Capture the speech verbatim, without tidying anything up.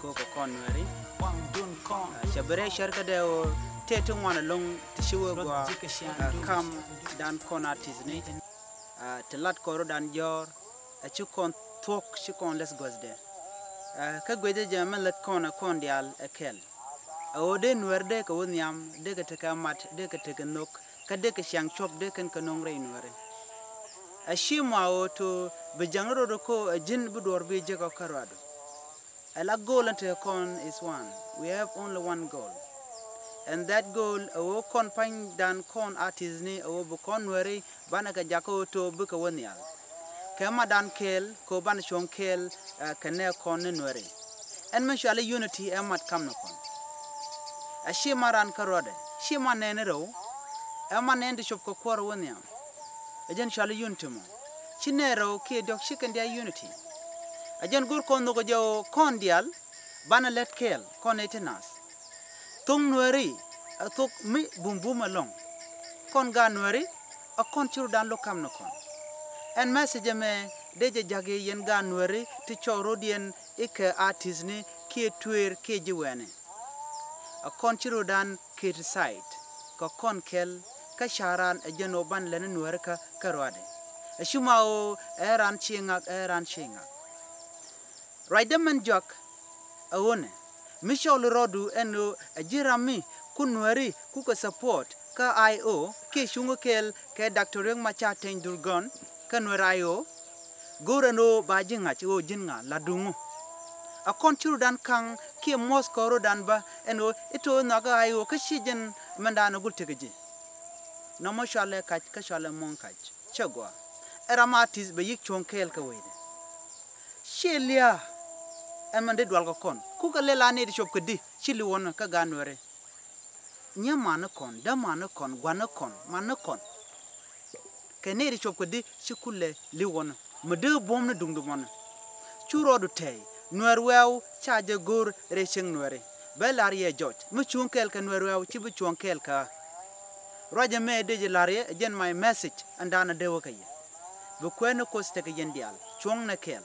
Kok kɔn Nuɛri. Cɛ bi rɛy cär kädɛ ɣöö tëë ti ŋuan ɛlɔ̱ŋ ti ci wee gɔaa kam dan kɔn artistni. Ti lat kɔn rɔ̱dan jɔ̱ɔ̱r, ɛ ci kɔn thuɔ̱k, ci kɔn läth guäthdɛ. Kä guic jɛ jɛ mɛn lät kɔn ɛ kɔn diaal ɛ kɛl. Ɛ ɣöö dee Nuɛr dee kɛ wä nhiam, dee kɛ tekɛ mat, dee kɛ tekɛ nhök, kä dee kɛ ciaŋ cuɔ̱p, dee kɛn kɛ nöŋ rɛy Nuɛri. Ɛ ci mɔ ɣöö to bi jaŋ rot ɛ ko ɛ ji̱n bi duɔ̱ɔ̱r bi jek ɔ kä ruaadu. Ɛ la goal ɛn tekɛ kɔn is one. We have only one goal. And that goal ɛ ɣöö kɔn pa̱nydan kɔn artistni ɛ ɣöö bi kɔn Nuɛri banɛ kɛ jakä ɣöö to bikɛ wä nhial. Kɛ matdan kɛɛl kɛ ɣöö banɛ cuɔ̱ŋ kɛɛl kɛ nɛɛkɔn ni Nuɛri. Ɛn mi cuali unity ɛ mat kam ni kɔn. Ɛ ci mat ran kä ruɔdɛ, ci mat nɛɛni rɛw. Ɛ mat nɛɛni ti cop kɛ kuäär wä nhiam. Ɛ jɛn cuali unity mɔ. Ci nɛɛ rɛw kiɛ diɔ̱k ci kɛn diaal unity. Ɛ jɛn go̱r kɔn nhök ɛ jɛ ɣöö kɔn diaal banɛ lät kɛɛl kɔn nɛy ti nath. Thok Nuɛri ɛ thok mi bumbum ɛlɔ̱ŋ. Kɔn gaat Nuɛri ɛ kɔn ci rutdan lo̱k kam ni kɔn. Ɛn message ɛmɛ dee jɛ ja̱k yɛ yɛn gaat Nuɛri ti cɔɔr rot yɛn i̱ kɛ artistni kiɛ tueer kiɛ ji̱ wɛɛni. Ɛ kɔn ci rutdan criticize kɛ kɔn kɛl kä ca̱ran ɛ jɛn ɣöö banɛ lät ni Nuɛri kä kä ruaadɛ. Ɛ ci ma ɣöö ɛ ran ci ŋak, ɛ ran ci ŋak. Ruacdä mɛn jɔak ɛ ɣöö nɛ mi cɔl rɔɔdu ɛn ɣöö ɛ ji̱ ram mi ku Nuɛri kukɛ support kä I O kiɛ cuŋä kɛɛl kɛ Doctor Riek Machar Teny Dhurgon kä Nuɛr I O. Go̱o̱r ɛn ɣöö ba ji̱ ŋa̱c ɣöö ji̱n ŋa la duŋu. Ɛ kɔn ci rutdan ka̱ŋ kiɛ muɔ̱th kɔn rutdan bä ɛn ɣöö i̱ to̱ nhɔakä I O kä ci jɛn mɛndan ɛ gul tekɛ ji̱. Nɔmɔ cualɛ kac kä cualɛ muɔ̱ŋ kac cɛ gɔaa. Ɛ ram artist bɛ yi̱k cuɔ̱ŋ kɛɛl kɛ wecdɛ. Ciɛ lia̱a̱ ɛn mɛn dee dual kɛ kɔn kukɛ lɛl a nɛy ti cop kɛ di ci li̱w ɣɔn kä gaat Nuɛri. Nyɛ mani kɔn, dämani kɔn, gua̱ni kɔn, mani kɔn. Kɛ nɛy ti cop kɛ di ci kulɛ li̱w ɣɔn mi dee buɔ̱m ni duŋdu mɔni. Cu rɔɔdu tɛy Nuɛr wɛɛw ca jɛ go̱o̱r rɛy cieŋ Nuɛri. Bɛ la̱r yɛ jɔc mi cuɔ̱ŋ kɛɛl kɛ Nuɛr wɛɛw ci bi cuɔ̱ŋ kɛɛl kɛ ɣä. Ruac ɛmɛ dee jɛ la̱r yɛ ɛ jɛn my message ɛn da̱a̱n ɛ dee wä kɛ yɛ. Bi kuɛɛni Kuoth tekɛ yɛn diaal cuɔ̱ŋnɛ kɛɛl.